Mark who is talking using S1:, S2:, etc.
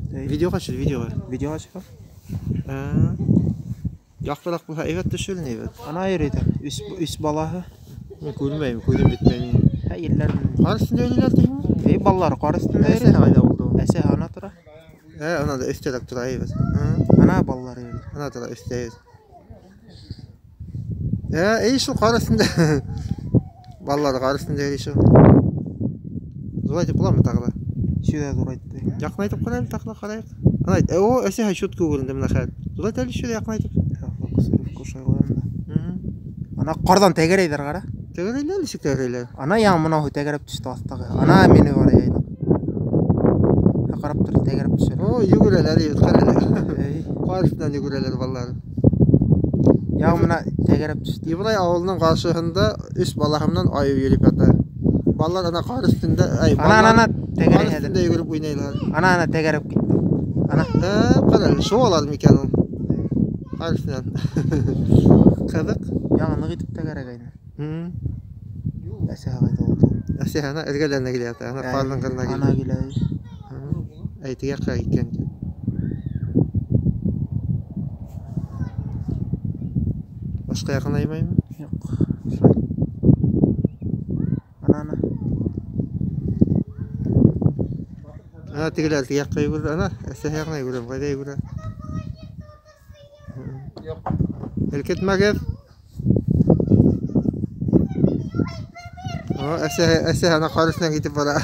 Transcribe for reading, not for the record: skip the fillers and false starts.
S1: Видеоға төшөр, видеоға.
S2: Видеоға төшөр.
S1: Яҡтыраҡ булһа, әйбәт төшөр, әйбәт.
S2: Ана йөрөй. Өс балаһы.
S1: Мин күрмәйем, күҙем бөтмәй минең.
S2: Һә, елләр.
S1: Ҡар өҫтөндә йөрөйләр тиһеңме?
S2: Эй, балалары ҡар өҫтөндә йөрөй.
S1: Әсәһе ҡайҙа булды ул?
S2: Әсәһе ана тора.
S1: Ана да өҫтәрәк тора, әйбәт.
S2: Ана балалары йөрөй.
S1: Ана тора, өҫтә, әйбәт. Эй, шул ҡар өҫтөндә. Балалары ҡар өҫтөндә йөрөй шул. Ҙурайтып буламы тағы ла?
S2: Шуҙа ҙурайтты.
S1: Яҡынайтып ҡара әле, тағы ла ҡарайыҡ. Ана, о, әсәһе чутко күренде бына хәҙер. Ҙурайт әле шуҙа яҡынайтып.
S2: Ана ҡарҙан тәгәрәйҙәр ҡара.
S1: Тәгәрәйләр, нисек тәгәрәйләр?
S2: Ана яңы мынау тәгәрәп төштө аҫтағы. Ана мине бар яйлап. Ҡарап тор, тәгәрәп төшөр.
S1: О, йүгерәләр, егет, ҡара әле. Ҡар өҫтөнән йүгерәләр балалар.
S2: Яңы мына тәгәрәп төштө.
S1: Ибрай ауылының ҡаршыһында өс балаһы менән айыу йөрөп ята. Балалар ана ҡар өҫтөндә, ай,
S2: Ана, ана, ана, тәгәрәй
S1: ҡар өҫтөндә йүгереп уйнайлар.
S2: Ана, ана, тәгәрәп китте. Ана.
S1: Ҡара әле, шыуалар микән ул? Ҡар өҫтөнән. Ҡыҙыҡ.
S2: Яңы ныҡ итеп тәгәрәгәйне. Әсәһе ҡайҙа булды?
S1: Әсәһе ана эргәләренә килә ята, ана ҡарҙың ҡырына килде.
S2: Ана килә.
S1: Әй, теге яҡҡа киткән икән. Башҡа яҡынаймаймы?
S2: Юҡ. Шулай. Ана, ана.
S1: Ана тегеләр теге яҡҡа йүгерҙе, ана әсәһе яғына йүгерә, ҡайҙа йүгерә?
S2: Юҡ.
S1: Һелкетмәгеҙ. О, әсәһе, әсәһе ана ҡар өҫтөнән китеп бара.